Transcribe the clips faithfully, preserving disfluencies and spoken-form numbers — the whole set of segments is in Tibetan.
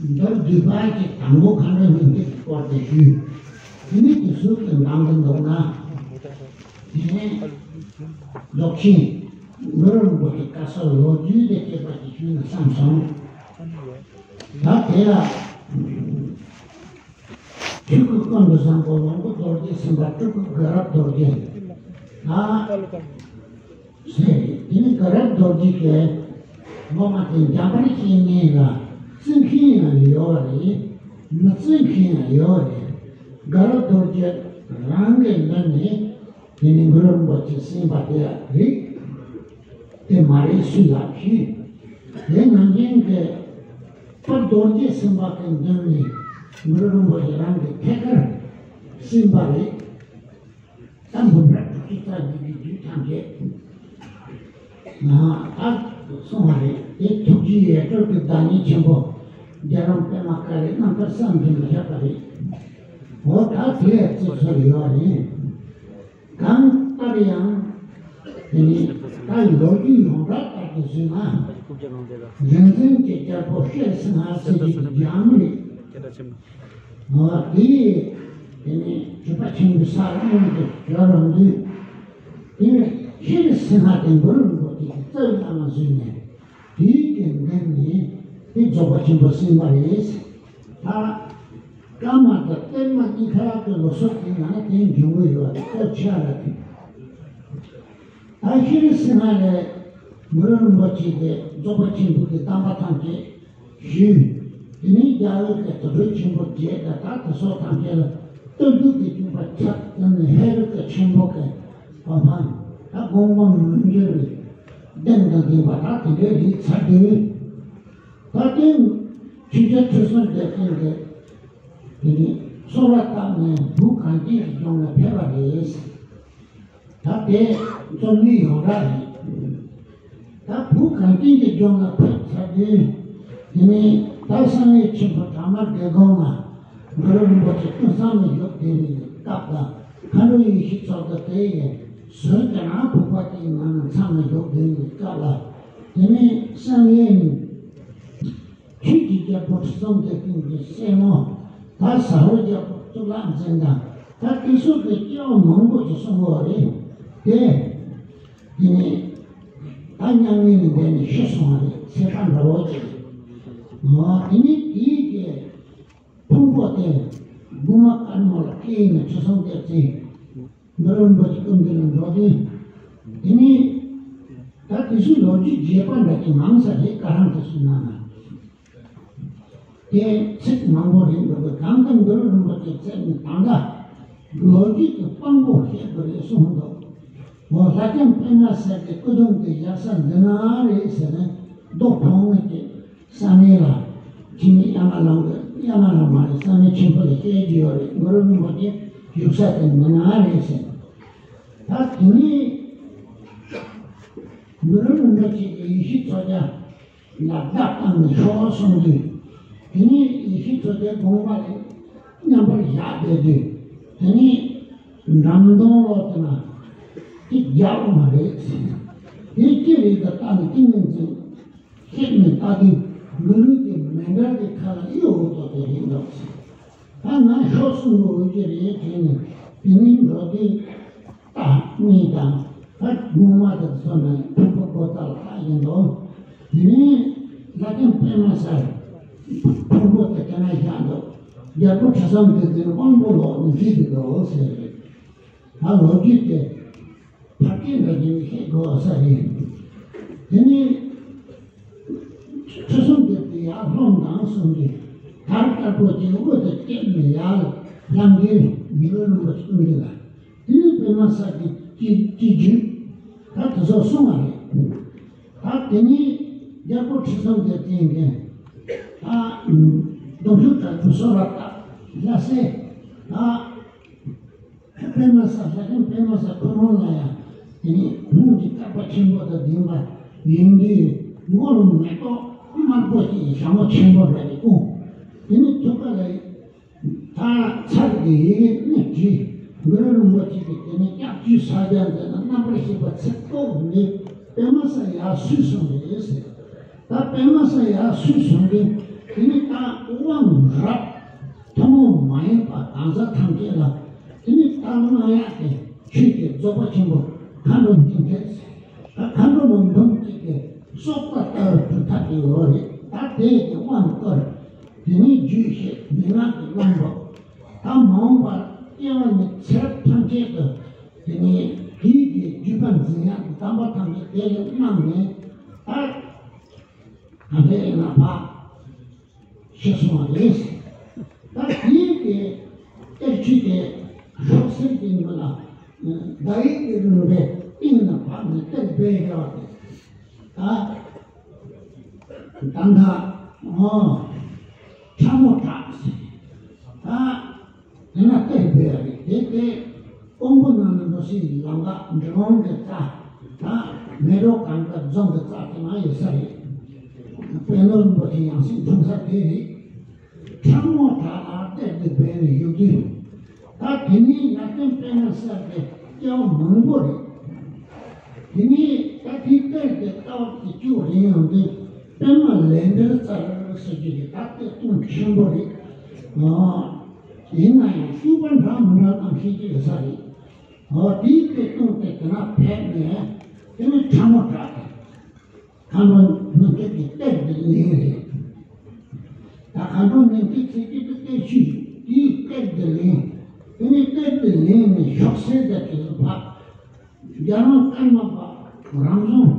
མདོར་བསྡུས་པ་ཅིག་དང་པོ་མཁའ་འགྲོ་སྙིང་ཐིག་གི་སྐོར་དེ་ཞུས། དེ་ནས་དེ་ཚོ་གི་འདང་གི་འདུག་ན། དེ་ནས་རྫོགས་ཆེན་གུ་རུ་རིན་པོ་ཆེ་བཀའ་སྩལ་ལོ་རྒྱུས་དེ་སྐྱེས་པ་ཅིག་ཞུས་ན་བསམ་སོང་། ད་དེ་ལ། ཆོས་སྐུ་ཀུན་ཏུ་བཟང་པོ་ལོངས་སྐུ་རྡོ་རྗེ་སེམས་དཔའ་སྤྲུལ་སྐུ་དགའ་རབ་རྡོ་རྗེ། ད། ཟེར། དེ་ནི་དགའ་རབ་རྡོ་རྗེ་གིས་ངོ་མ་དེ་འཇམ་དཔལ་དཔྱལ་ངན་ལ་བརྩི་མཁན་ཡང་ཡོད་རེད། མི་བརྩི་མཁན་ཡང་ཡོད་རེད། དགའ་རབ་རྡོ་རྗེ་རང་གི་མདུན་ནས་དེ་ནི་གུ་རུ་རིན་པོ་ཆེ་གསན་པ་དེ་རེད། དེ་མ་རེད་སུས་ལབ་ཤེས། དེ་ནང་བཞིན་གྱི་དཔལ་རྡོ་རྗེ་སེམས་དཔའ་གི་མདུན་ནས་གུ་རུ་རིན་པོ་ཆེ་རང་གི་ཐད་ཀར་གསན་པ་རེད། ད་འབུམ་རམས་དྲུག་ཅུ་རྩ་བཞི་གི་རྒྱུད་ཐམས་ཅད་ང་ཨ་གསུངས་པ་རེད། དེ་ཐུགས་རྗེའི་ཡལ་ག་གི་བདག་ཉིད་ཆེན་པོ་རྒྱལ་བ་པདྨ་བཀའ་ལས་རྣམ་ཐར་བསམ་གྱིས་མི་ཁྱབ་པ་རེད། འོ་ད་དེ་ཡང་རྩིས་ཚོར་ཡོད་རེད། གང་ལྟར་ཡང་དེ་ནི་ད་ལོ་རྒྱུས་ཡོངས་གྲགས་ལྟར་དུ་བཟུང་ན། རིག་འཛིན་གྱི་རྒྱལ་པོ་ཤྲཱི་སིང་ཧ་ཟེར་གྱི་རྒྱལ་མོ་རེད། འོ་དེ་ཡིས་དེ་ནི་གྲུབ་པ་ཆེན་པོའི་ས་ལ་མངོན་དུ་བྱོན་རུང་དུས། དེ་ནི་ཤྲཱི་སིང་ཧ་དེ་གུ་རུ་རིན་པོ་ཆེ་གི་རྩ་བའི་བླ་མ་བཟུང་ནས། དེའི་རྐྱེན་ནས་ནི་དེ་རྫོགས་པ་ཆེན་པོ་གསན་པ་རེད། ད་ཀརྨ་དང་བརྟན་མ་གཉིས་ཀ་གི་ལོ་སོགས་ཀྱི་ནང་ན་དེའི་འབྱུང་བ་ཡོད་པ་དེ་ཁོ་ཆ་ར་དེ། ད་ཤྲཱི་སིང་ཧ་ལས་གུ་རུ་རིན་པོ་ཆེ་དེ་རྫོགས་པ་ཆེན་པོ་གི་གདམས་པ་ཐམས་ཅད་ཞུས། དེ་ནས་རྒྱ་བོད་ཀྱི་དུར་ཁྲོད་ཆེན་པོ་བརྒྱད་དང་ད་དེ་སོགས་ཐམས་ཅད་ལ་སྟོབས་ལྡན་གྱི་སྐྱོབ་པ་ཆགས་ཙམ་ནས་ཧེ་རུ་ཀ་ཆེན་པོ་གི་གོ་འཕང་ད་དགོངས་པ་མི་འགྱུར་བའི་གདེང་དང་ལྡན་པ་ད་དེ་འདྲའི་རིགས་ཚར་དུས། ད་ལྟའི་ཆོས་རྒྱལ་ཁྲི་སྲོང་ལྡེ་བཙན་གྱིས་དེ་ནི་གསོལ་བ་བཏབ་ནས་བོད་གངས་ཅན་གྱི་ལྗོངས་ལ་ཕེབས་པ་རེད། ད་དེ་རྩོམ་ཡིག་ཡོངས་གྲགས་རེད། ད་བོད་གངས་ཅན་གྱི་ལྗོངས་ལ་ཕེབས་ཚར་དུས། དེ་ནས་ད་གསང་བའི་ཆེན་པོ་བྲག་དམར་དགེ་སྒོམ་ལ་གུ་རུ་རིན་པོ་ཆེ་ཀུན་བཟང་ལ་བཞུགས་བསྡད་པའི་སྐབས་དང་། མཁའ་འགྲོ་ཡེ་ཤེས་མཚོ་རྒྱལ་དེ་ཡི་ཟུར་གྱི་ནང་བུ་པ་དེའི་ནང་ན་མཚམས་ལ་བཞུགས་བསྡད་པའི་སྐབས་ལ། དེ་ནས་གསང་བའི་ཆོས་ཀྱི་རྒྱལ་པོ་ཁྲི་སྲོང་ལྡེ་བཙན་གྱི་སྲས་མོ་ད་ཟ་ཧོར་རྒྱལ་པོ་གཙུག་ལག་འཛིན་དང་ད་དེ་སོགས་ཀྱི་སྐྱེ་བ་མང་པོ་ཞིག་གསུངས་པ་རེད་དེ། དེ་ནས་ད་མྱ་ངན་ལས་འདས་ནས་ཤི་སོང་བ་རེད། ཚེ་ཕ་འདྲ་བོ་ཅིག་འོ་དེ་ནས་དེའི་གི་ཕུང་པོ་དེ་སྒོ་མ་དཀར་མོ་ལ་སྐྱེས་ནས་ཁྲི་སྲོང་ལྡེ་བཙན་གུ་རུ་རིན་པོ་ཆེ་སྐུ་མདུན་ལ་འགྲོ་དུས། དེ་ནས་ད་དེ་ཚོའི་ལོ་རྒྱུས་རྒྱས་པ་འདྲ་ཅིག་མང་ས་རེད། བཀའ་ཐང་དེ་ཚོའི་ནང་ན། དེ་ཚིག་མང་པོ་རེད་འདུག་གི། གང་ལྟར་གུ་རུ་རིན་པོ་ཆེ་བཙལ་ནས་ད་ལྟ་ལོ་རྒྱུས་ཀྱི་དཔང་པོ་བཤད་དགོས་རེད་གསུངས་འདུག་འོ་ལྷ་ལྕམ་པདྨ་གསལ་གྱི་སྐུ་གདུང་དེ་བཞག་ས་འདི་ན་རེད་ཟེར་ནས་རྡོ་ཕོག་ངེས་ཀྱི་བསམ་ཡས་ལ། དེ་ནས་ཡ་ང་ལམ་གྱི་ཡ་ང་ལམ་མ་རེད། བསམ་ཡས་ཆེན་པོ་ལ་བཤད་ཀྱི་ཡོད་རེད། གུ་རུ་རིན་པོ་ཆེ་བཞུགས་ས་དེ་འདི་ན་རེད་ཟེར། ད་དེ་ནས་གུ་རུ་རིན་པོ་ཆེ་གི་ཡེ་ཤེས་མཚོ་རྒྱལ་ལ་བརྡ་བཏང་ནས་ཤོག་གསུངས་དུས། དེ་ནས་ཡེ་ཤེས་མཚོ་རྒྱལ་དགོངས་པ་ལ་མཉམ་པར་བཞག་བསྡད་དུས། དེ་ནས་འགྲམ་གདོང་ལོགས་དེ་ན་དེ་རྒྱག་འོང་བ་རེད། དེ་ཅི་རེད་དུ་བལྟས་ནས་ཏིང་ངེ་འཛིན་ཤེས་ནས་ལྟ་དུས་གུ་རུ་གི་མཎྜལ་གྱི་ཁ་ལ་གཡུ་འོད་དོ་དེ་རེད་འདུག་ད་ང་ཤོག་གསུང་གི་འོས་ཀྱི་རེད་དྲན་ནས་དེ་ནས་འགྲོ་དུས། རྟ་གཉིས་དང་ད་སྔོན་མ་དང་མཚོན་ནས་ཕུང་པོ་སྒོ་རྩ་ལ་བཏགས་ཡིན་འདུག་དེ་ནས་ལྷ་ལྡན་པདྨ་གསལ་ཕུང་པོ་དེ་དེ་ན་བཞག་འདུག་རྒྱལ་པོ་ཁྲི་སྲོང་ལྡེ་བཙན་དབང་པོ་ལོག་ནས་འདི་འདི་འདུག་ཟེར་རེད། ད་ལོ་རྒྱུས་དེ་ཕར་སྐད་འདྲ་བྱས་ནས་བཤད་དགོས་ས་རེད། དེ་ནས་ཁྲི་སྲོང་ལྡེ་བཙན་ཡར་ལྷུང་དང་གསུངས་ཏེ་དར་དཀར་པོ་དེ་དབུ་དང་བཅས་ནས་ཡར་ལངས་ཏེ་མི་ལོ་རིན་པོ་ཆེ་སྐུ་མདུན་ལ། དེ་ནས་པདྨ་གསལ་གྱི་སྐྱེ་སྐྱེ་རྒྱུད་ད་དེ་ཚོ་གསུངས་པ་རེད། ད་དེ་ནས་རྒྱལ་པོ་ཁྲི་སྲོང་ལྡེ་བཙན་གྱིས་ད་སྡོམ་ཞུ་དྲག་པོ་གསོལ་བ་བཏབ། ལྷ་སྲས་ད་པདྨ་གསལ་ལྷ་ལྡན་པདྨ་གསལ་ཁོ་རང་ལ་ཡང་དེ་ནས་ལྷུན་གྱིས་གྲགས་པ་ཆེན་པོ་དང་ལྡན་པ་ཡིན་དུས་མགོ་ལ་མེ་ཏོག་དམར་པོ་ཅིག་ཞྭ་མོ་ཆེན་པོ་འདྲ་ཅིག་དཀོན། དེ་ནས་ཐུགས་ཀ་ལ། ད་ཚར་གྱི་ཡི་གེ་གཉིས་བྲིས། གུ་རུ་རིན་པོ་ཆེ་གིས་དེ་ནས་སྐྱབས་བཅོལ་ས་རྒྱ་མཛད་ན་རྣམ་པར་ཤེས་པ་ཚིག་རྟོགས་མེད། པདྨ་གསལ་ཡར་སོས་སོང་རེད་ཟེར། ད་པདྨ་གསལ་ཡར་སོས་སོང་རེད། དེ་ནི་ད་དབང་རབ་ཐུན་མོང་མ་ཡིན་པ་གང་ཟག་ཐམས་ཅད་ལ། དེ་ནི་ད་གནང་ཡག་གི་ཆོས་ཀྱི་རྫོགས་པ་ཆེན་པོ་མཁའ་འགྲོ་སྙིང་ཐིག་ཟེར། ད་མཁའ་འགྲོ་མ་འབུམ་གཅིག་གི་གསོལ་བ་ལྟ་བུ་གྲུབ་མཐའ་དེ་ཡོད་རེད། ད་དེ་ཡི་དབང་བསྐུར། དེ་ནི་རྒྱུད་བཤད། མན་ངག་གི་བླང་དོར། ད་མ་འོངས་པར་སྐྱེ་བ་ནས་ཚེ་རབས་ཐམས་ཅད་དུ་དེ་ནི་དེའི་གི་བརྒྱུད་པ་འཛིན་ཡག་གི་གདམས་པ་ཐམས་ཅད་དེ་ལ་གནང་ནས། ད་ག་འདྲ་ཡིན་ན་ཕ། ཞེས་གསུངས་པ་རེད། ད་དེའི་གི་གཏེར་ཆོས་དེ་ཤོག་སེར་གྱི་ངོས་ལ་ཟླ་བའི་གི་རིམ་པས་སྟེང་ནས་བབས་ནས་གཏེར་སྦས་བཞག་པ་དེ། ད་ད་ལྟ་ཨོ་ཁྲ་མོ་གྲགས་ཟེར། ད་དེ་ན་གཏེར་སྦས་རེད། དེ་དེ་ཀོང་པོ་ནང་ནས་འགྲོ་སའི་ལམ་ཁ་འབྲི་གུང་གི་རྩ། ད་མལ་གྲོ་གུང་དཀར་རྫོང་གི་རྩ་དེ་ན་ཡོད་ས་རེད། པད་ནོར་རིན་པོ་ཆེ་ཡང་སྲིད་འཁྲུངས་ས་དེ་རེད། ཁྲ་མོ་གྲགས་ལ་གཏེར་དེ་སྦས་ནས་བཞུགས་དུས། ད་དེ་ནས་ལ་སྟོན་པད་མ་གསལ་དེ་སྐྱེ་བ་མང་པོ་རེད། དེ་ནས་ད་དེའི་གཏེར་དེ་ལྟ་བ་དེ་སྐྱོ་རིང་ཡོང་དུས་པད་མ་ལེགས་འབྲེལ་རྩལ་ཟེར་གྱི་རེད། ད་གཏེར་སྟོང་ཆེན་པོ་རེད། ཨོ། ཡིན་ན་ཡང་བཤུས་པ་འདྲ་མི་འདྲ་གནང་ཤེས་ཀྱི་ཡོད་ས་རེད། ཨོ། དེའི་གཏེར་སྟོང་དེ་དེ་ན་ཕེབས་ནས་དེ་ནས་ཁྲ་མོ་གྲགས་དང་། མཁའ་འགྲོ་སྙིང་ཐིག་གི་གཏེར་དེ་ལེན་རེད། ད་མཁའ་འགྲོ་སྙིང་ཐིག་ཟེར་གྱི་དེ་གཏེར་ཆོས་དེའི་གཏེར་དེ་ལེན། དེ་ནས་གཏེར་དེ་ལེན་ནས་ཤོག་སེར་དེ་དེ་ལ་ཕབ། རྒྱལ་བ་ཀརྨ་པ་རང་བྱུང་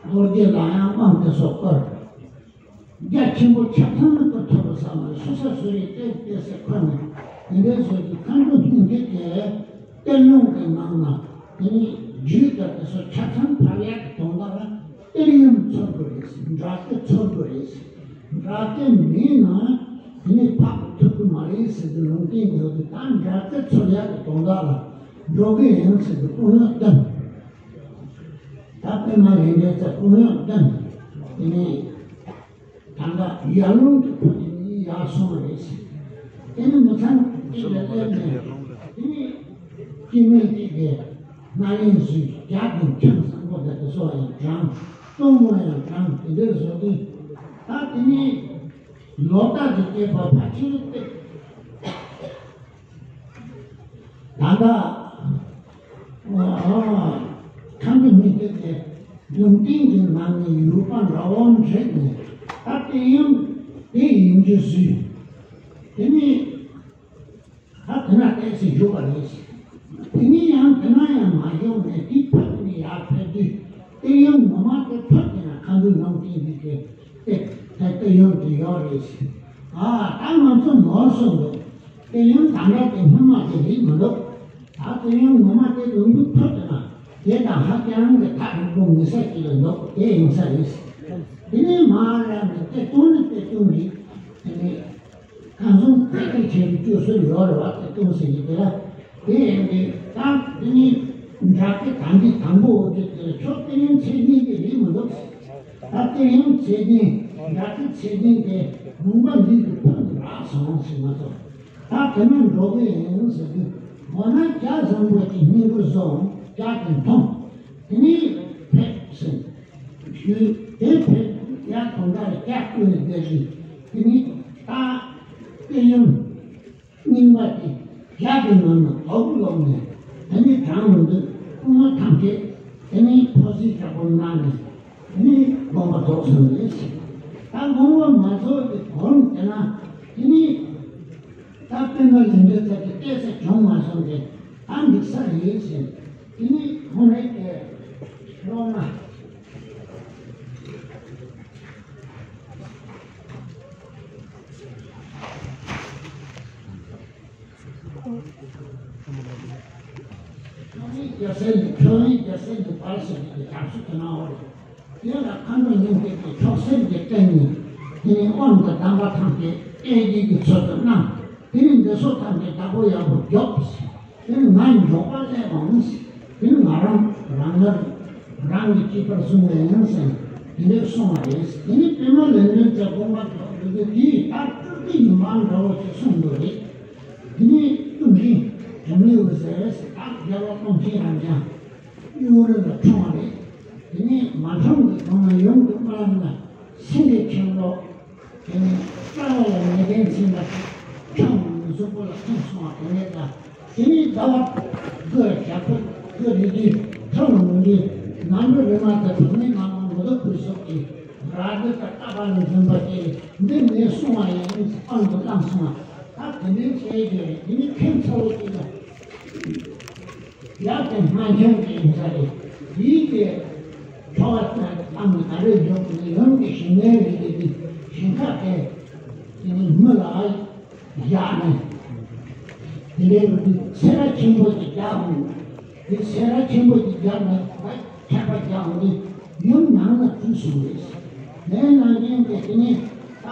རྡོ་རྗེ་ལ་ཡང་དབང་དེ་ཚོ་བསྐུར། རྒྱ་ཆེན་པོ་ཆ་ཚང་ནི་བསྐུར་ཐུབ་པ་ས་མ་རེད། སུ་ས་སུ་རེད་དེ་དེ་སེ་ཁོ་ནས་དེ་འདྲའི་བཟོས་ཀྱི་མཁའ་འགྲོ་སྙིང་ཐིག་གི་གཏེར་ལུང་གི་ནང་ན་དེ་ནི་རྒྱུད་དང་དེ་ཚོ་ཆ་ཚང་ཕབ་ཡག་གི་དོན་དག་ལ་གཏེར་ཡུམ་འཚོལ་དགོས་རེད། འདྲ་སྐུ་འཚོལ་དགོས་རེད། འདྲ་སྐུ་མེད་ན་དེ་ནི་ཕབ་ཐུབ་ཀྱི་མ་རེད་ཟེར་གྱི་ལུང་བསྟན་ཡོད་དུས། ད་འདྲ་སྐུ་འཚོལ་ཡག་གི་དོན་དག་ལ་འགྲོ་གི་ཡིན་ཟེར་གྱི་སྐུ་ངོ་བསྟན། ད་པད་མ་ལེགས་འབྲེལ་རྩལ་སྐུ་ངོ་བསྟན། དེ་ནས་ད་ལྟ་ཡར་ཀླུང་གི་ཕོ་དེ་ནི་ཡར་སོང་བ་རེད། དེ་ནི་མི་ཚང་གཅིག་ལ་སླེབས་ནས། དེ་ནི་སྐྱེ་དམན་གཅིག་གིས་སྣ་ལེན་བཟོས། རྒྱ་དང་ཁྱིམ་བཟང་པོ་དེ་དེ་ཚོ་ཡང་དྲངས། སྟོང་མོ་ཡང་དྲངས། དེ་འདྲ་བཟོ་དུས་ད་དེ་ནི་ལོ་རྟགས་ཀྱི་སྐྱེས་པ་ཕལ་ཆེར་སྟེ། ད་ལྟ་ཁམས་པའི་མི་སྡེ་དེ་ལུང་བསྟན་གྱི་ནང་ནས་ཡུལ་པ་འདྲ་བོ་འདྲེས་ནས། ད་དེ་ཡང་དེ་ཡིན་རྒྱུ་བཟོས། དེ་ནས་ད་དེ་ན་བལྟས་སེ་བཞུགས་པ་རེད། དེ་ནས་ཡང་དེ་ན་ཡང་མ་བཞུགས་ནས་དེ་ཕར་ནས་ཡར་ཕེབས་དུས། དེ་ཡང་ངོ་མ་དེ་ཕར་དེ་ན་ཁ་འདུག་ནང་བསྟན་འདི་གའི་དེ་དེ་དེ་ཡང་དེ་ཡོད་རེད། ཨ། ད་ང་ཚོ་ནོར་སོང་འདུག་དེ་ཡང་ད་ལྟ་དེ་སྔོན་མ་དེ་རེད་མི་འདུག་ད་དེ་ཡང་ངོ་མ་དེ་ལུང་བུ་ཕུ་དེ་ན་དེ་དང་ཧ་ཅང་གི་ཐག་རིང་པོ་མི་ས་ཅིག་ལ་འདུག་དེ་ཡིན་ས་རེད། དེ་ནས་མར་ལ་ནས་དེ་སྟོང་ནི་དེ་སྟོང་རེད། དེ་ནས་གང་བྱུང་དཔེ་དེ་བྱས་ནས་བཅོས་སྲོལ་ཡོད་རེད་བ། དེ་སྟོང་ཟེར་གྱི་དེ་ལ་དེ་ཡིན་དེ། ད་དེ་ནས་འདྲ་སྐུ་དང་དེ་དང་པོ་འོ་དེ་དེ་ལ་ཁྱོད་དེ་ཡང་ཚེ་རྙིང་གི་རེད་མི་འདུག་ད་དེ་ཡང་ཚེ་རྙིང་། འདྲ་སྐུ་ཚེ་རྙིང་དེ་ལུང་པ་འདི་གི་ཕུ་ནས་རག་སོང་ཟེར་མ་གཏོགས། ད་དེ་ན་འགྲོ་གི་ཡིན་ཟེར་དུས། འོ་ན་རྒྱ་བཟང་པོ་གྱི་སྙིང་པོ་བཟོ། རྒྱ་དེ་འཐུང་། དེ་ནས་ཕེབས་ཟེར། དེ་ཕེབས་ཡག་དོན་དག་ལ་རྒྱ་བསྐུལ་ནས་བསྡད་ཟིན། དེ་ནས་ད་དེ་ཡང་རྙིང་པ་དེ་རྒྱ་གི་ནང་ན་དོག་ལོག་ནས། དེ་ནས་དྲང་མི་འདུག་སྐུ་ངོ་ཐམས་ཅད་དེ་ནས་ཐོག་སེ་ལྕགས་པོ་གནང་ནས། དེ་ནས་དགོངས་པ་རྫོགས་སོང་ནས། ད་དགོངས་པ་མ་རྫོགས་ཀྱི་གོང་དེ་ན་དེ་ནས་ད་དཔེ་མ་ལེགས་འབྲེལ་རྩལ་གྱི་གཏད་ས་བྱུང་མ་སོང་སྟེ། ད་འགྲིག་ས་རེད་ཟེར། དེ་ནས་ཁོང་རེ་གི་སློབ་མ། ཁྱོད་རང་རྒྱལ་སྲས་ནས། ཁྱོད་རང་རྒྱལ་སྲས་ནས་པར་ཟེར་གྱི་གྲབས་སུ་དེ་ན་འོ་རེད། དེ་ལ་མཁའ་འགྲོ་སྙིང་ཐིག་གི་ཁྱོགས་སེར་གྱི་སྟེང་ནས། དེ་ནས་དབང་དང་གདམས་པ་ཐམས་ཅད་ཨེ་ཡིག་གི་ཚུལ་དུ་གནང་། དེ་ནས་འདི་ཚོ་ཐམས་ཅད་བདག་པོ་ཡག་པོ་རྒྱོབ། དེ་ནས་ང་མགྱོགས་པ་སླེབས་འོང་། དེ་ནས་ང་རང་རང་ངར་རང་གིས་གཅིག་པར་བཟུང་བ་ཡིན་ཟེར་དེ་འདྲས་གསུངས་པ་རེད། དེ་ནས་པད་མ་ལེགས་འབྲེལ་རྩལ་དགོངས་པ་རྫོགས་དུས། དེ་ཡིས་ད་སྤྲུལ་སྐུ་ཡིན་པ་འདྲ་བོ་ཞིག་གསུངས་འདུག་རེད། དེ་ནས་ཀུན་མཁྱེན་དྲི་མེད་འོད་ཟེར་ཟེར། ད་རྒྱལ་བ་ཀུན་མཁྱེན་རང་ཅག་གཡུ་རལ་ལ་འཁྲུངས་པ་རེད། དེ་ནས་མ་འཁྲུངས་ཀྱི་གོང་ལ་ཡུམ་གྱི་སྨོན་ལམ་ལ། སེང་གེ་ཆེན་པོ། དེ་ནས་རྩ་བ་ལ་ཉེ་ལྡན་ཚིག་མ་ཁྱོད་གཟུགས་པོ་ལ་ཐུག་སོང་བ་དེ་ནས་ད། དེ་ནས་ཟླ་བ་དགུ་ཞག་པོ་དགུ་རེ་དུས་ཐུག་ལ་མི་འདུག་ནམ་རུ་རེ་མ་ད་བུད་མེད་མ་མང་པོ་ལ་བུད་སོགས་ཀྱི་ར་དེ་ད་ཀ་པ་ལ་འཛིན་པ་དེ་འདི་ནས་སོང་བ་ཡིན་ཨང་དུ་བླངས་སོང་བ། ད་དེ་འདྲའི་བྱས་ཏེ་དེ་ནས་ཁྱིམ་ཚ་བོ་དེ་ལ། ཡག་དེ་སྨན་ཆུང་གི་ཡིན་ས་རེད། ཡིད་དེ་ཁྲོ་བ་དང་ཨ་མ་ག་རེ་འཇོག་གི་ཡོང་གི་ཞིང་ལས་རེད་དེ་དེ་ཞིང་ཁ་དེ་དེ་ནི་མི་ལ་བཞག་ནས། དེ་ལས་རུ་དེ་སེ་ར་ཆེན་པོ་དེ་རྒྱག་འོང་། དེ་སེ་ར་ཆེན་པོ་དེ་རྒྱག་ནས་ཁྱད་པར་རྒྱག་འོང་དེ་ཡུམ་ནང་ལ་བྲོས་སོང་རེད། ལས་ནང་བཞིན་དེ་དེ་ནི་ད་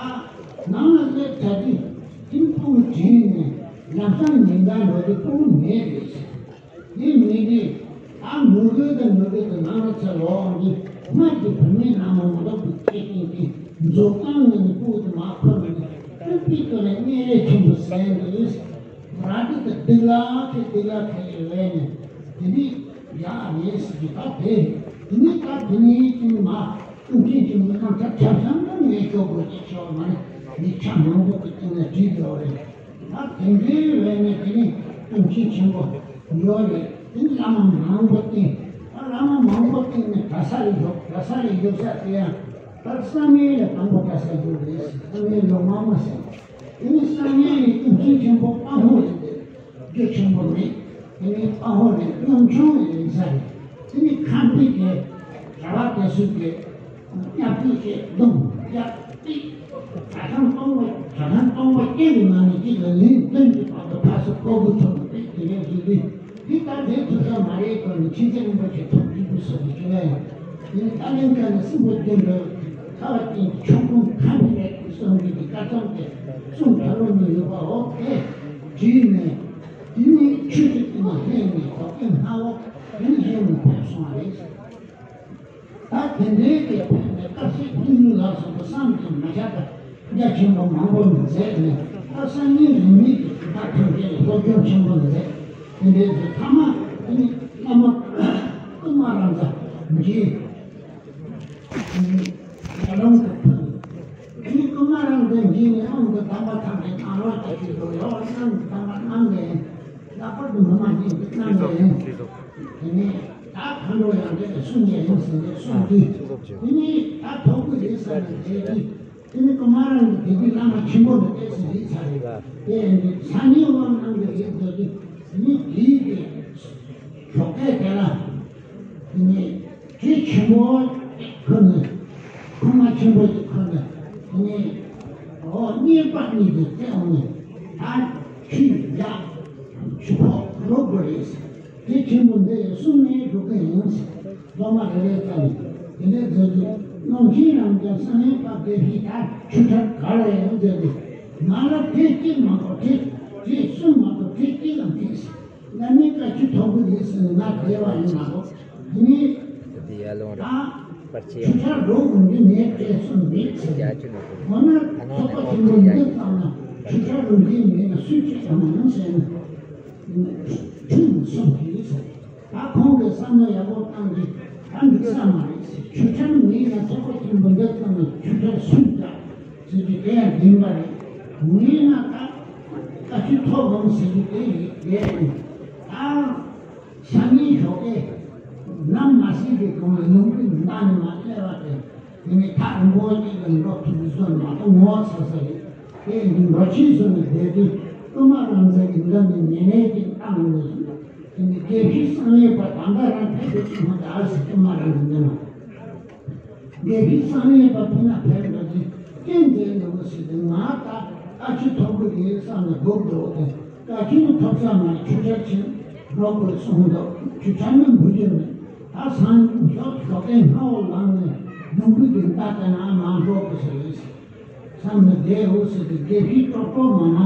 ནང་ལ་སླེབས་ཚར་དུས་ཁྱིམ་ཕྲུ་གུ་དྲན་ནས་ལམ་སང་ཉིན་གང་འགྲོ་དུས་ཕྲུ་གུ་མེད་རེད། དེ་མིན་གྱི། ཨ་མོ་གི་དང་མོ་གི་དང་ནང་ལ་ཚེ་ལོག་འདི་སྔར་གྱི་བུད་མེད་ནང་མ་མ་གཏོགས་པའི་སྐད་ཅིག་གིས་མཛོ་རྐང་ནས་ནི་སྤུ་གུ་དེ་མར་འཁོར་ནས་སྤུ་གུའི་སྟོད་ལ་གཉན་རས་ཆེན་པོ་ཟེར་འདི་ར་དེ་དང་སྡིག་ལ་ཁའི་སྡིག་ལ་ཁའི་ལས་ནས་དེ་འདི་ཡག་མེད་ཟེར་གྱི་ད་དེ་དེ་ནི་ད་དེ་ནི་ཅིག་མ་ཀུན་མཁྱེན་ཆེན་པོ་རྣམ་ཐར་ཐབས་བཟང་པོ་ངས་ཤོག་དགོས་ཀྱི་ཤོག་མ་ནི་མི་ཆ་མང་པོ་གི་སྟེང་ན་བྲིས་ཡོད་རེད། ད་དེ་འདྲའི་བས་ནས་དེ་ནི་ཀུན་མཁྱེན་ཆེན་པོ་ཡོད་རེད། དེ་ནི་བླ་མ་མང་པོ་བསྟེན། ད་བླ་མ་མང་པོ་བསྟེན་ནས་གྲྭ་ས་ལ་བཞུགས། གྲྭ་ས་ལ་བཞུགས་ས་དེ་ཡང་ད་བསམ་ཡས་ལ་དང་པོ་གྲྭ་ས་བཞུགས་རེད། བསམ་ཡས་ལུང་མ་མ་ཟེར། དེ་ནི་བསམ་ཡས་ནི་ཀུན་མཁྱེན་ཆེན་པོ་དཔའ་བོ་རེད་དེ། རྒྱུ་ཆེན་པོ་མེད། དེ་ནི་དཔའ་བོ་ནི་གཉོམ་ཆུང་ཡིན་ས་རེད། དེ་ནི་ཁམས་པའི་གི་གྲྭ་པ་དེ་ཚོས་གི་སྐྱབས་བཅོལ་གྱི་སྡོམ་རྒྱག་པའི་གྲྭ་ཚང་སྟོང་པ་གྲྭ་ཚང་སྟོང་པ་བརྒྱད་ཀྱི་ནང་ནས་གཅིག་ལ་ལན་བདུན་གྱི་བར་དུ་ཕར་ཚུར་ལྐོག་གུ་ཐོབ་པའི་དེ་རིང་གི་དུས་འདི་ལྟར་བསྡད་ཐུབ་ས་མ་རེད་དོ་ནི་ཁྱེད་ཚེ་རིང་པོ་ཆེ་ཐུགས་རྗེ་པོ་སོགས་ཀྱི་ཁྱེད་ལ་ཡང་དེ་ནི་ད་ལན་ཀ་ནི་སྲིན་པོ་བདུན་འགྲོ་ཁ་བ་ཅན་གྱི་ཆོམ་རྐུན་ཁམས་པའི་གསུང་གི་གི་བཀའ་ཐམ་དེ་གསུང་ག་ལོ་ནི་ཡོད་པའོ། དེ་བྲིས་ནས། དེ་ནས་ཆོས་ཀྱི་སྟེང་ལ་ལྷན་ནེ་ཐོག་ཀའི་སྣང་བ་དེ་ནས་གཞན་ལ་ཕེབས་སོང་བ་རེད། ད་དེ་འདྲའི་གི་ཕེབས་ནས་སྐབས་སུ་ཕུལ་ནུས་ལ་སོགས་པ་བསམ་གྱིས་མི་ཁྱབ་པ་རྒྱ་ཆེན་པོ་མང་པོ་ནས་མཛད་ནས་ད་སང་ཉིན་རིང་མིན་གྱི་ད་ཐོན་སྐྱེད་སློབ་སྦྱོང་ཆེན་པོ་མཛད། དེ་འདྲའི་གི་ཐ་མ་དེ་ནི་བླ་མ་ཀུ་མ་ར་ཛ་མཇལ། ཡར་ལུང་དུ་ཕུལ། དེ་ནི་ཀུ་མ་ར་ཛ་མཇལ་ནས་དབང་དུ་གདམས་པ་ཐམས་ཅད་གནང་རོགས་ཞེས་ཞུས་སོ། ཡང་དབང་དུ་གདམས་པ་གནང་ནས་ལྷག་པར་དུ་མི་མ་ཡིན་དུ་གནང་ནས་དེ་ནས་ད་མཁའ་འགྲོ་ཡང་དེ་ལ་གསུང་ཡས་ཡིན་ཟེར་ནས་གསུངས་དུས་དེ་ནི་ད་ཐོབ་ཀྱི་རེད་བསམ་ནས་བསྡད་དུས། དེ་ནི་ཀུ་མ་ར་ཛ་དེ་དུས་བླ་མ་ཆེན་པོ་ནི་ཏོག་ཙམ་རིག་ཚར་རེད། དེ་ཡིན་དུས་སང་ཉིན་དབང་གནང་གི་རེད་འདོད་དུས་དེ་ནི་དེའི་གི་ཞོགས་ཀས་དེ་ལ་དེ་ནི་དྲི་ཆེན་པོ་ཁོ་ནི་ཁུག་མ་ཆེན་པོ་ཞིག་ཁོ་ནི་དེ་ནི་འོ་གཉེར་པ་གཉིས་ཀྱིས་བཙལ་འོང་ནས་ད་ཆུ་ཡག་ཆུ་ཕོག་རོ་དགོས་རེད། དེ་ཆེན་པོ་འདི་གསུང་ནས་འགྲོ་གི་ཡིན་ཟེར། སློབ་མ་རེ་རེ་ཙམ་དེ་འདྲའི་མཛད་དུས་ཀློང་ཆེན་རང་རྒྱལ་བསམ་ཡས་པ་དགེ་བཤེས་ད་ཆོས་གྲྭར་ག་རེ་ཡང་མཛད་དུས་ང་ལ་དེ་གཅིག་མ་གཏོགས་དེ་དེ་གསུམ་མ་གཏོགས་དེ་གཅིག་ལ་མེད་ཟེར། ང་ནི་བཀའ་ཆོས་ཐོབ་གི་རེད་ཟེར་ནས་ང་བསྡད་པ་ཡིན་མ་གཏོགས་དེ་ནི་ད་ཆོས་གྲྭར་འགྲོ་དགོས་འདི་ངས་དྲན་སོང་མེད་ཟེར། འོ་ན་ཚོགས་པ་ཆེན་པོ་འདི་ཙམ་ན་ཆོས་གྲྭ་རུ་འདི་མེད་ན་སུས་ཆོས་གཏམ་ཡང་ཟེར་ནས་ཁྲིམས་སོགས་ཀྱིས་ཟེར། ད་ཁོང་གིས་བསམ་བློ་ཡག་པོ་བཏང་གི་ད་འགྲིག་ས་མ་རེད་ཟེར། ཆོས་གྲྭ་མེད་ན་ཚོགས་པ་ཆེན་པོ་འདི་ཙམ་ན་ཆོས་གྲྭ་སུས་བསྒྲགས་ཟེར་གྱི་དེ་ཡང་བདེན་པ་རེད། མེད་ན་ད་བཀའ་ཆོས་ཐོབ་འོང་ཟེར་གྱི་དེ་རེད་རེད། ད་སང་ཉིན་ཞོགས་ཀས་ནམ་མ་སྲིད་པའི་གོང་ལ་ལུང་པའི་མདའ་ནས་མ་སླེབས་པ་དེ། དེ་ནས་ཐག་རིང་པོ་ཅིག་ལ་འགྲོ་ཐུབ་ཀྱི་བཟོ་མ་གཏོགས་ངོ་ཚ་ས་རེད། དེ་ཡིན་དུས་འགྲོ་ཆས་བཟོས་ནས་བསྡད་དུས་ཀུ་མ་ར་ཛ་གི་མདའ་ནི་ཉེ་གནས་ཀྱི་བཏང་ནས་བཟུང་། དེ་ནས་དགེ་བཤེས་བསམ་ཡས་པ་ད་ལྟ་རང་ཕེབས་པའི་ཚུལ་མ་ད་ཟེར་ཀུ་མ་ར་ཛ་འདི་ན། དགེ་བཤེས་བསམ་ཡས་པ་ཕུ་ན་ཕེབས་འགྲོ་དུས་རྐྱེན་མཛད་ནས་འོ་ཟེར་ཏེ་ང་ད་བཀའ་ཆོས་ཐོབ་དགོས་རེད་བསམ་ནས་སྒུག་འགྲོ་དེ། བཀའ་ཆོས་ཐོབ་ས་མ་ཆོས་གྲྭ་ཆེན་འགྲོ་དགོས་གསུངས་འདུག་ཆོས་གྲྭ་ནི་འབུལ་རྒྱུ་མེད། ད་སང་ཞོགས་ཞོགས་ཀས་སྣང་བ་ལངས་ནས་ལུང་པའི་གི་མདའ་དེ་ན་མ་འགྲོ་དགོས་ཟེར་རེད། བསམ་ནས་བསྡད་འོ་ཟེར་ཏེ་དགེ་བཤེས་ཀྲོག་ཀྲོག་མ་མ་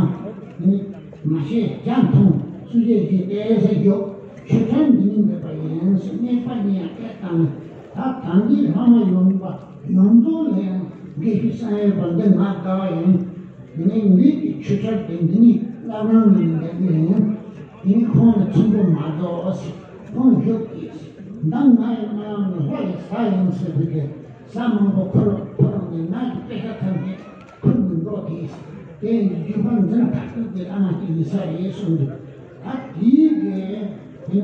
ནི་མ་ཤེས་རྒྱ་མཐོང་སུ་ཞིག་གིས་ཏེ་ཟེར་ཞོག་ཆོས་གྲྭ་འདི་ནི་འདོད་པ་ཡིན་ཟེར་གཉེར་པ་གཉིས་ཡང་སྐད་བཏང་ནས་ད་ད་འདི་ལྷག་མ་ཡོང་པ་ཡོངས་རྫོགས་ལ་ཡང་དགེ་བཤེས་བསམ་ཡས་པ་འདི་ང་དགའ་བ་ཡིན། དེ་ནས་ངེད་ཀྱི་ཆོས་གྲྭ་དེ་འདི་ནི་བླ་བྲང་ནས་འདས་ནས་ཡིན། དེ་ནི་ཁོང་ལ་ཆེན་པོ་མ་རྫོགས་ཟེར་ཁོང་བཞུགས་ཀྱིས་མདང་ང་ཡི་མ་ཡང་ནི་ལྷོ་ཡི་ས་ཡིན་ཟེར་བུ་དེ། ས་མང་པོ་འཁོར་འཁོར་ནས་ནགས་ཀྱི་དཔེ་ཆ་ཐམས་ཅད་འཁུར་ནས་འགྲོ་དེས། དེ་ཡི་རྒྱུ་ཕར་འཛིན་ཐག་གཅོད་ཀྱི་བླ་མ་གཅིག་ཡིན་ས་རེད་གསུངས་འདུག་ད་དེའི་གི་དེ་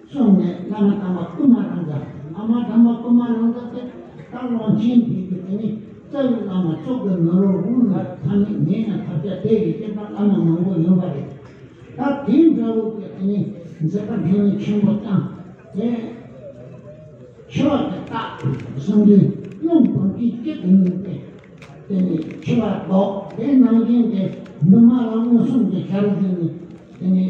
གསུངས་ནས་བླ་མ་དམ་པ་ཀུ་མ་ར་ཛ། བླ་མ་དམ་པ་ཀུ་མ་ར་ཛ་དེ་ད་ཀློང་ཆེན་དེ་གི་དེ་ནི་རྩ་བའི་བླ་མ་ཙོག་གི་ནོར་བུ་ལ་ཐ་མི་ངེས་ན་ཐབས་ཆག་དེ་རེད་ཅེས་པ་བླ་མ་མང་པོ་ཡོད་པ་རེད། ད་དེ་འདྲ་བོ་གི་དེ་ནི་མཛད་པ་འཕྲིན་ལས་ཆེན་པོ་བསྐྱངས་ཏེ། འཆི་བ་དེ་རྟག་གསུམ་ལྡན་རླུང་བུམ་གྱི་སྐད་དུ་ནུས་པས། དེ་ནི་འཆི་བ་ལྡོག་དེ་ནང་བཞིན་གྱི་འདུན་མ་ལ་མངོན་སུམ་གྱི་ཞལ་འཛིན་ནས་དེ་ནི་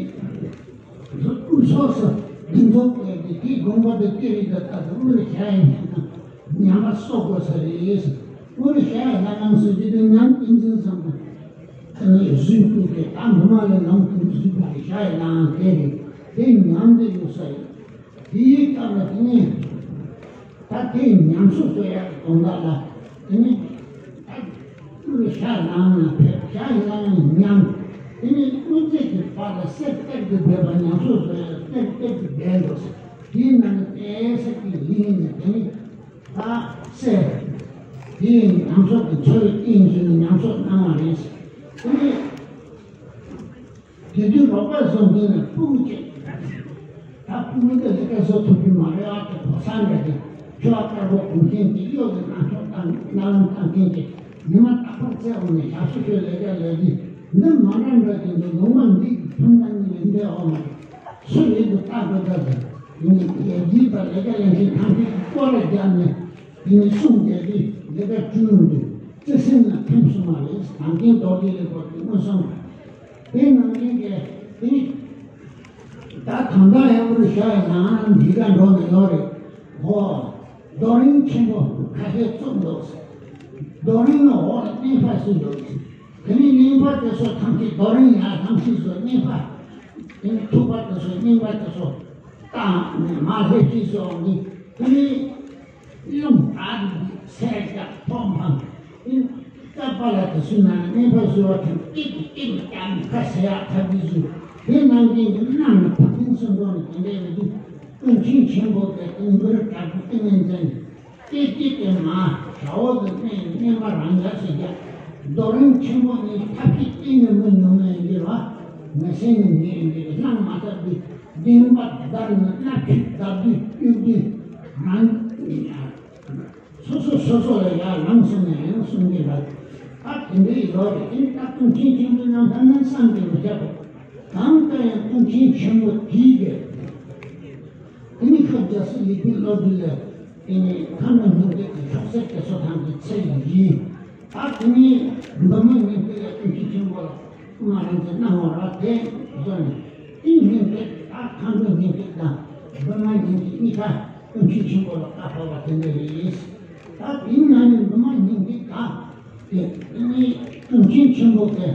སྐུ་སོགས་སུ་བདུན་ཚོགས་བཀོད་དེ་དེའི་དགོངས་པ་དེ་སྐད་རིགས་དང་ལྟ་དུ་དབུར་ཞྭ་ཡི་ཉམས་པ་གསོ་དགོས་ས་རེད། དབུར་ཞྭ་ཡི་ལྷ་ཁང་སུ་ཇི་ལྟར་ཉམས་ཏིང་འཛིན་བཟང་པོ་དེ་ནི་བཟོས་བཀོད་དེ་ད་འདུན་མ་ལ་ལམ་དུ་བཟོས་པ་རེད། ཞྭ་ཡི་ལྷ་ཁང་དེ་རེད། དེ་ཉམས་དེ་ཡོད་ས་རེད། དེའི་སྐབས་ལ་དེ་ནས་ད་དེ་ཉམས་གསོ་གསོ་ཡག་གི་དོན་དག་ལ་དེ་ནས་ད་ཀླུ་ཞྭ་ལང་ལ་ཕེབས། ཞྭ་ལང་ཉམས། དེ་ནས་དབུ་མཛད་ཀྱི་བར་ལ་གསེར་གཏེར་དུ་སྦས་པ་ཉམས་གསོ་བཟོ་ཡག་གཏེར་གཏེར་དུ་སྦས་འགྲོ་ཟེར། དེའི་ནང་ནས་གཏེར་གསེར་གྱི་ལིང་ནས་དེ་ནས་ད་གསེར་དེའི་ཉམས་གསོ་གི་འཚོ་བའི་རྟེན་བྱས་ནས་ཉམས་གསོ་གནང་བ་རེད། དེ་ནས། དེ་དུས་རོགས་པ་བཟོ་མཁན་ལ་ཕྲུ་གུ་གཅིག་ད་ཕྲུ་གུ་འདི་ལས་ཀ་བཟོ་ཐུབ་ཀྱི་མ་རེད། ཨ་ཅེ་ཕོ་གསར་འདྲ་ཅིག་ཁྱོ་བ་དཀར་པོ་གོན་མཁན་གྱི་གཡོག་གི་རྣམ་ཤོག་དང་རྣ་ལམ་བཏང་མཁན་གྱི་ཉི་མ་རྟག་པར་བཙལ་འོང་ནས་ཞབས་ཞུ་ཁྱོད་ལས་ཀ་ལས་དུས་འདི་མ་འདྲ་འདྲ་ཅིག་འདུག་ལུང་པ་འདི་ཐུམ་ད་གཉིས་ལས་འདས་འོང་མ་རེད། སུ་རེད་འདུག་ལྟ་དགོས་ད་ཟེར། ཡིན་ནའི་ལས་བྱེད་པ་ལས་ཀ་ལས་མཁན་ཐམས་ཅད་ཀྱིས་སྐོར་ར་བརྒྱབ་ནས། དེ་ནས་གསུང་བསྡད་དུས་ལས་ཀ་བསྐྲུན་འདུག་རྩི་སེམས་ལ་ཐིམ་སོང་བ་རེད། དམ་ཅན་རྡོ་རྗེ་ལེགས་པར་དུ་མངོན་སུམ་དང་། དེ་ནང་བཞིན་གྱི་དེ་ནི་ད་གང་ལྟར་ཡང་པོ་རུ་བཞག་ཡང་ནང་འདི་ག་འགྲོ་ནས་ཡོད་རེད། ཧོ། རྡོ་རིང་ཆེན་པོ་ཁ་ཤས་བཙུགས་འདུག་རྡོ་རིང་ལ་འོག་ལ་གླིང་པ་བཟོས་འདུག་དེ་ནི་གླིང་པ་དེ་ཚོ་ཐམས་ཅད་རྡོ་རིང་ཡར་ཐམས་ཅད་བཟོས། གླིང་པ་དེ་ནི་ཐུག་པ་དེ་ཚོ་གླིང་པ་དེ་ཚོ་བཏང་ནས་མར་སླེབས་ཀྱི་བཟོ་ནི་དེ་ནི། རླུང་དྲག་ཏུ་སེར་སྐྱ་ཐོག་འཕངས། རྩ་བ་ལ་དེ་ཚོའི་ནང་ནས་གནས་པ་བཟོ་བ་དང་ཏིག་ཏིག་ཏིག་ལ་བཀྱག་ནས་ཁ་ཟེར་ཡག་ཐབས་ཀྱིས་བཟོས། དེ་ནང་བཞིན་གྱི་གནམ་ལ་བུ་ཏིང་སུ་འགྲོ་ནས་དེ་འདྲའི་རེ་དུས་ཀུན་མཁྱེན་ཆེན་པོ་དེ་ཏིང་འབུར་དྲག་པོ་ཏིང་ངེ་འཛིན་ཏིག་ཏིག་དེ་མ་ཞའོ་དུ་གནས་གནས་པ་རང་ཡག་ཟེར་རྒྱ། རྡོ་རིང་ཆེན་པོ་ནི་ཐབས་ཀྱིས་གཏིང་ནས་མི་ཉུང་ནས་ཡིན་གྱི་ར། མི་སེམས་ནས་ཉེ་ཡིན་གྱི་སྣང་མ་ཐག་པའི་གདིང་པ་བརྡར་ནས་སྣ་ཁྲིད་བརྡར་དུས་གཡུག་དུས་རང་། སོ་སོ་སོ་སོ་ལ་ཡར་ལངས་སོང་ནས་ཡང་གསུང་གི་ལ། ད་དེ་འདྲའི་ཡོད་རེད། དེ་ནི་ད་ཀུན་མཁྱེན་ཆེན་པོའི་རྣམ་ཐར་ནི་བསམ་གྱིས་མི་ཁྱབ་པ། གང་ལྟར་ཡང་ཀུན་མཁྱེན་ཆེན་པོ་དེའི་གི། དེ་ནི་ཤོག་རྒྱ་སྲིད་ལེགས་པའི་བློ་གྲོས་ལས། དེ་ནི་མཁའ་འགྲོ་སྙིང་ཐིག་གི་ཤོག་སེར་དེ་ཚོ་ཐམས་ཅད་ཚེ་ཡི་ཡིན། ད་དེ་ནི་འདུན་མ་སྙིང་ཐིག་ལས་ཀུན་མཁྱེན་ཆེན་པོ་ལ་ཀུ་མ་ར་ཛའི་སྣང་བ་ར་དེ་བཟོ་ནས་དེ་སྙིང་ཐིག་ད་མཁའ་འགྲོ་སྙིང་ཐིག་དང་འདུན་མ་སྙིང་ཐིག་གཉིས་ཀ། ཀུན་མཁྱེན་ཆེན་པོ་ལ་བཀའ་ཕབ་པ་དེ་འདྲ་རེད། ད་དེའི་ནང་ནས་འདུན་མ་སྙིང་ཐིག་དང་དེ་ནི་ཀུན་མཁྱེན་ཆེན་པོ་དེ་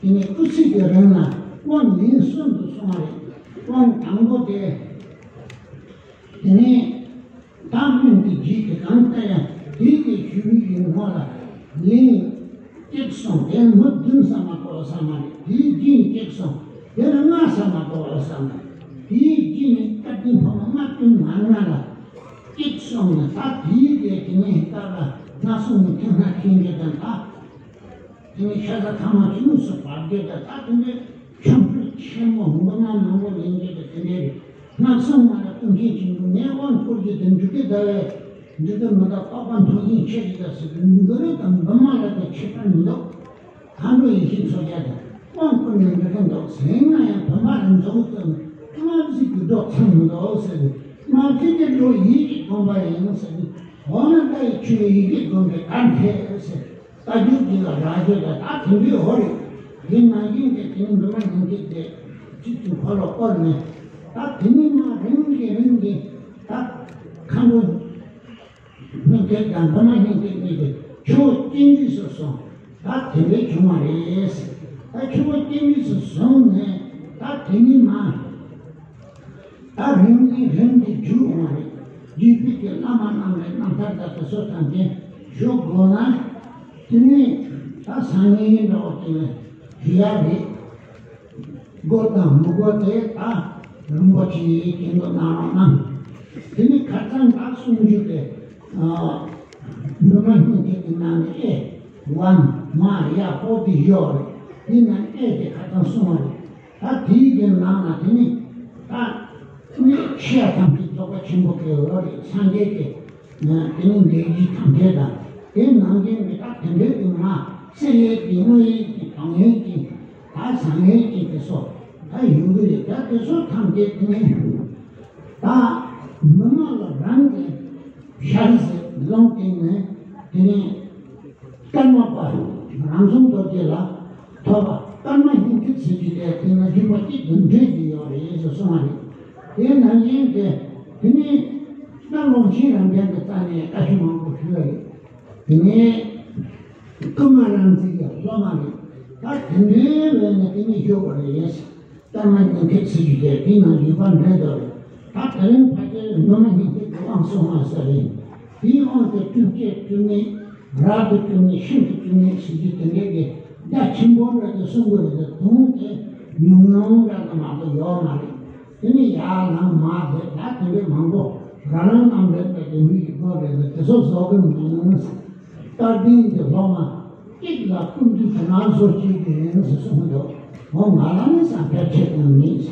དེ་ནི་སྐུ་ཚེ་གི་རིང་ལ་དབང་ལན་གསུམ་དུ་གསུངས་པ་རེད། དབང་དང་པོ་དེ་དེ་ནི་བདག་སྨོན་གྱི་རྒྱུད་ཀྱི་གང་ལྟར་ཡང་དེའི་གི་ཞུ་བའི་ཡིན་ཧོ་ལ་ལན། གཅིག་སོང་དེ་མི་བདུན་ས་མ་གཏོགས་ས་མ་རེད། དེའི་རྒྱུན་གཅིག་སོང་དེ་ལ་ལྔ་ས་མ་གཏོགས་ས་མ་རེད། དེའི་རྒྱུན་ནི་བཀའ་དྲིན་ཕ་མ་ལྔ་བདུན་ང་ལྔ་ལ་གཅིག་སོང་ནས་ད་དེའི་རྒྱུད་ཀྱི་ངའི་ལྟ་ལ་སྣ་སོང་ནས་ཐེངས་ལྔ་ཐེངས་བརྒྱད་དང་ད་དེ་ནི་ཤ་ཟ་ཐ་མ་ཆུ་མུ་སུ་བར་བརྒྱད་དང་ད་དེ་འདྲའི་ཆོ་འཕྲུལ་ཆེན་མོ་འབུམ་ལྔ་མང་པོ་ལེན་རྒྱུ་དེ་དེ་འདྲའི་རེད། སྣང་སེམས་ལྔ་ལ་ཀུན་མཁྱེན་ཆེན་པོ་ངས་དབང་བསྐུར་རྒྱུ་དེ་འབྲུ་གུ་ཟླ་བའི་འབྲུ་གུ་མི་འདའ་པགས་པ་མཐོ་ཞིང་ཆེ་ཞིག་ལ་ཟེར་དུས་འབྲུ་རེ་དང་འབུམ་མ་རེ་དང་ཁྱད་པར་མི་འདུག་མཁའ་འགྲོ་ཡེ་ཤེས་མཚོ་རྒྱལ་དང་དབང་བསྐུར་ནས་འབྲུ་གུ་འདུག་ཟེར་ན་ཡང་བུམ་པ་རེ་འཛོག་ཙམ་དམར་ཟིག་གི་སྒྲོག་ཚང་མི་འདུག་ཟེར་དུས་དམར་ཟིག་གི་སྒྲོག་ཡིད་ཀྱི་དགོངས་པ་ཡིན་ཟེར་དུས་འོ་ན་ད་ཡི་ཆུ་ཡི་ཡིད་ཀྱི་དགོངས་པའི་གར་འཐེན་ཟེར། ལྟ་རྒྱུ་འདི་ལ་རག་རྒྱུ་ལ་ད་དེ་འདྲའི་འོ་རེད། དེ་ནང་བཞིན་གྱི་དེ་ནི་འདུན་མ་སྙིང་ཐིག་དེ་གཅིག་ཏུ་འཁོར་ལོ་བསྐོར་ནས་ད་དེ་ནི་མ་རིམ་གྱིས་རིམ་གྱིས་ད་མཁའ་འགྲོ་སྙིང་ཐིག་དང་འདུན་མ་སྙིང་ཐིག་གཉིས་ཀྱི་ཆུ་བོ་སྐྱེ་འགྲིབ་སུ་སོང་། ད་དེ་འདྲའི་བྱུང་བ་རེད། ད་ཆུ་བོ་སྐྱེ་འགྲིབ་སུ་སོང་ནས་ད་དེ་ནི་མ། ད་རིམ་གྱིས་རིམ་གྱིས་བརྒྱུད་འོང་བ་རེད། བརྒྱུད་པའི་གི་བླ་མ་རྣམས་ལས་རྣམ་ཐར་དང་དེ་ཚོ་ཐམས་ཅད་ཞུ་དགོས་ན། དེ་ནས་ད་སང་ཉིན་འདྲ་བོ་དེ་ལ་ཞུ་ཡ་རེད། དགོས་དང་མི་དགོས་དེ་ད་རིན་པོ་ཆེའི་སྐྱིན་འགྲོ་གནང་རོགས་གནང་། དེ་ནས་ཁ་སང་ད་གསུང་རྒྱུ་དེ་ ཨ། སློབ་མ་སྙིང་ཐིག་གི་ནང་ནས་ཨེ། ཝན། མ། ཡ། པོ་ཏི་ཡོད་རེད། དེ་ནང་ཨེ་དེ་ཁ་ཚང་གསུངས་པ་རེད། ད་དེའི་གི་ནང་ལ་དེ་ནི་ད་ནི་ཤེས་ཐམས་ཅད་རྫོགས་པ་ཆེན་པོ་གི་འོད་རེད། སངས་རྒྱས་ཀྱི་དེ་ནི་ལས་ཀྱི་ཐམས་ཅད་དང་། དེ་ནང་བཞིན་གྱི་ད་དེ་འདྲའི་གི་མ་སེ་ཡས་ཀྱི་དངོས་ཡས་ཀྱི་དང་ཡས་ཀྱི་ད་བཟང་ཡས་ཀྱི་དེ་ཚོ་ད་ཡོང་གི་རེད། ད་དེ་ཚོ་ཐམས་ཅད་དེ་ནི་ད་མི་མ་ལ་རང་གི་ཤར་ཟེར་ལོང་དེ་ནི་དེ་ནི་ཀརྨ་པ་རང་བྱུང་རྡོ་རྗེ་ལ་ཐོབ་པ་ཀརྨ་སྙིང་ཐིག་ཟེར་གྱི་དེ་དེ་ནི་རྒྱུད་པ་གཅིག་ཏུ་འདྲེས་ཀྱི་ཡོད་རེད་ཟེར་གསུངས་པ་རེད། དེ་ནང་བཞིན་དེ་དེ་ནི་ད་ལོང་ཆེན་རང་རྒྱལ་གྱི་རྩ་ནས་བཀའ་ཆོས་མང་པོ་ཞུས་པ་རེད། དེ་ནས་ཀརྨ་རང་བཙན་གྱི་སློབ་མ་རེད། ད་དེ་འདྲའི་བས་ནས་དེ་ནས་ཞུས་པ་རེད། ཀརྨ་སྙིང་ཐིག་ཟེར་རྒྱུ་དེ་དེའི་ནང་ཡོད་པ་འདྲ་འདུག་ད་དེ་རིང་ཕལ་ཆེར་སློབ་མ་སྙིང་ཐིག་གི་དབང་གསུང་བ་ཟེར་རེད། དེའི་དབང་དེ་སྤྲུལ་སྐྱེས་སྤྲུལ་མེད་རབ་ཏུ་སྤྲུལ་མེད་ཤིན་ཏུ་སྤྲུལ་མེད་ཟེར་རྒྱུ་དེ་འདྲའི་གི་རྒྱ་ཆེན་པོ་འདྲ་དེ་གསུང་དགོས་རེད། དེ་དུང་དེ་ཉུང་ཉུང་འདྲ་དེ་མ་གཏོགས་ཡོད་མ་རེད། དེ་ནི་ཡར་ལངས་མར་བསྡད་ད་དེ་འདྲའི་མང་པོ་རང་རང་རྣམ་རེད་པས་དེ་མི་ཡི་སྒོ་རེད་དེ་དེ་ཚོ་བཟོ་གི་མིན། རྟ་བདུན་གྱི་སློབ་མ་གཅིག་ལ་ཀུན་ཏུ་དེ་ན་བཟོ་བྱེད་ཀྱི་ཡིན་ཟེར་གསུངས་འདུག་འོ་ང་ལ་ནི་བསམ་འཆར་ཆེ་གང་མིན།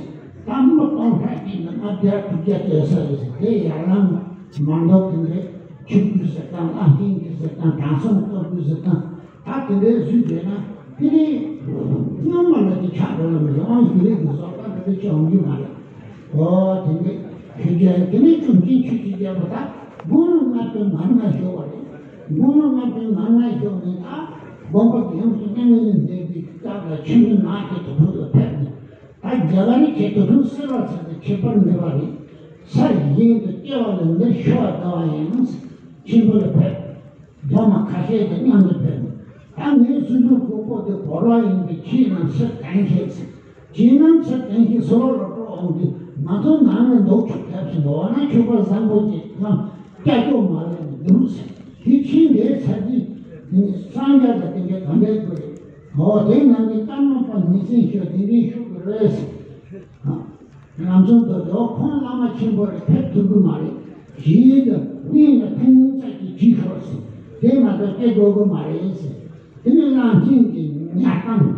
ད་མི་སྟོང་ཕྲག་གཅིག་ནི་ལྔ་བརྒྱ་དྲུག་བརྒྱ་བྱས་ས་རེད་ཟེར། དེ་ཡར་ལངས་མར་འདུག་དེ་འདྲའི་ཆིབས་བསྒྱུར་ཟེར་དང་བླ་རྒན་གྱི་ཟེར་དང་དྲང་སྲོང་གཏོར་རྒོལ་ཟེར་དང་། ད་དེ་འདྲའི་གཟུགས་བྱས་ན་དེ་ནི་སྔོན་མ་ལ་དེ་ཆགས་འགྲོ་ལ་མི་རེད། ཨང་ཞུ་རེས་ཀྱི་བཟོ་ལྟ་འདྲ་དེ་ཆགས་འོང་གི་མ་རེད། ཨོ་དེ་འདྲའི་ཞུ་རྒྱུ་དེ་ནི་ཀུན་མཁྱེན་ཆོས་ཀྱི་རྒྱལ་པོ་ད་དགུང་ལོ་ལྔ་བཅུ་ང་ལྔ་ཞུ་བ་རེད། དགུང་ལོ་ལྔ་བཅུ་ང་ལྔ་ཞུ་ནས་ད་དགོངས་པ་ཡོངས་སུ་གནས་ལུགས་འདས་པའི་སྐབས་ལ་ཆོས་འདུལ་ནགས་ཀྱི་དུར་ཁྲོད་དུ་ཕེབས་ནས། ད་རྒྱ་གར་ནི་ཁྱེད་དུར་ཁྲོད་གསལ་བ་ཚར་ཏེ་ཁྱད་པར་མེད་པ་རེད། ས་གཞན་དུ་སྐྱེ་བ་ལ་འདིར་ཤི་བ་དགའ་བ་ཡིན། ཆེན་པོ་ལ་ཕེབས། སློབ་མ་ཁ་ཤས་དང་མཉམ་དུ་ཕེབས། ད་ངའི་སྲིད་ལུགས་ཁོག་པོ་དེ་བོར་བ་ཡིན་པས་ཁྱེད་རྣམས་ཚུར་གདན་ཞུས་ཟེར། ཁྱེད་རྣམས་ཚུར་གདན་ཞུས་ཟེར་བ་ལ་སྤྲོ་འོང་དུས་ང་ཚོ་ནང་ལ་འདུག་ཆོག་ཐབས་སུ་འདུག་བ་ན་ཆོས་པ་བཟང་པོ་ཅིག་ཁམས་སྐྱ་ཅོག་མ་ལ་ནས་འདུག་ཟེར། དེ་ཕྱིན་དེ་ཚར་དུས་དེ་ནི་སངས་རྒྱས་ལ་དེ་འདྲའི་གང་འདྲའི་དགོས་རེད། འོ་དེ་ནང་གི་ཀརྨ་པ་ཉིན་མཚན་ཤོག་དེ་འདྲའི་ཤོག་གི་རེད་ཟེར། རང་ཚོ་འདོད་དོ་ཁོང་བླ་མ་ཆེན་པོ་རེ་ཕེབས་ཐུབ་ཀྱི་མ་རེད། གཞི་ཡི་དུ་གཉིས་ལ་ཕན་ཚགས་ཀྱི་ཇི་ཤོར་ཟེར། དེ་མ་གཏོགས་སྐྱེ་དགོས་ཀྱི་མ་རེད་ཟེར། དེ་ནི་གླང་ཆེན་གྱི་ཉ་སྟངས།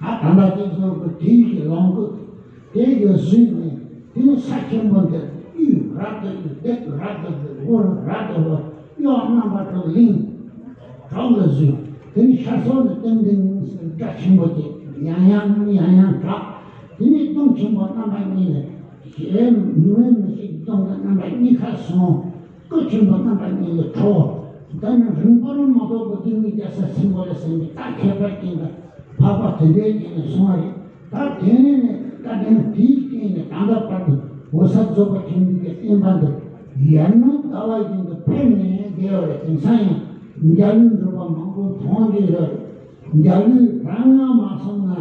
ད་ད་ལྟ་སྐྱེ་སོང་གི་དེའི་གི་ལོངས་སྐུ་དེ་གི་གཟུགས་ནི་དེ་ནི་ས་ཆེན་པོ་འདིར་དབུས་རབ་ཏུ་དབུས། སྟེགས་རབ་ཏུ་སྟེགས། འོག་རབ་ཏུ་འོག་གཡོ་རྣམ་པ་དྲུག་གླིང་། གྲོགས་ལ་བཟོས། དེ་ནི་ཤར་ཕྱོགས་ནས་སྟེང་གདན་ཟེར་སྒྲ་ཆེན་པོ་དེ་ཡང་ཡང་ཡང་ཡང་གྲགས། དེ་ནས་གདོང་ཆེན་པོ་རྣམ་པ་གཉིས་ལས་གཞན་མི་མེད་མི་ཤེས་ཀྱི་གདོང་དང་རྣམ་པ་གཉིས་ཀ་སོང་། སྐུ་ཆེན་པོ་རྣམ་པ་གཉིས་ལས་ཁྲོ། ད་ནི་རིང་པོར་མ་ཐོགས་པར་སྡུག་བསྔལ་རྒྱལ་ས་སྲིན་པོ་ལ་སེམས་ཀྱི་རྟགས་ཁྱད་པར་ཅན་དུ་འཕགས་པ་དེ་འདྲའི་སྟེང་ནས་སོང་བ་རེད། ད་དེ་ནས་ནི་བཀའ་དྲིན་དེའི་སྟེང་ནས་ད་ལྟ་བར་དུ་འོད་གསལ་རྫོགས་པ་ཆེན་པོའི་གི་བསྟན་པ་འདི་ཡར་ངོའི་ཟླ་བ་བཞིན་དུ་འཕེལ་ནས་བསྡད་ཡོད་རེད། དེང་སང་ཡང་འཇའ་ལུས་འགྲུབ་པ་མང་པོ་མཐོང་རྒྱུ་ཡོད་རེད། འཇའ་ལུས་རང་ངང་མ་སོང་ན་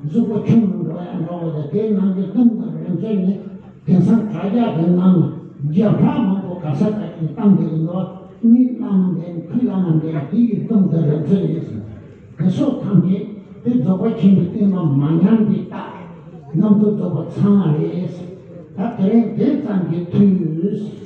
གཟུགས་པོ་ཆུང་རུ་འགྲོ་ཡང་འགྲོ་བ་དང་དེའི་ནང་གི་སྟོང་དང་རིང་ཚད་ནི་དེང་སང་དྲ་རྒྱ་དེ་ནང་ལ་བརྒྱ་ཕྲག་མང་པོ་ག་ས་ག་ཅིག་བཏང་བསྡད་ཀྱི་འདུག་མི་བླ་མ་འདས་ཁུལ་བླ་མ་འདས་དེ་ཡི་སྟོང་དང་རིང་ཚད་ཡོད་ཟེར། དེ་སོགས་ཐམས་ཅད་དེ་རྫོགས་པ་ཆེན་པོའི་བསྟན་པ་མ་ཉམས་པའི་རྟགས། རྣམ་རྟོག་རྫོགས་པ་ཚང་བ་རེད། ད་དེ་རིང་དེ་ཙམ་གྱིས་འཐུས།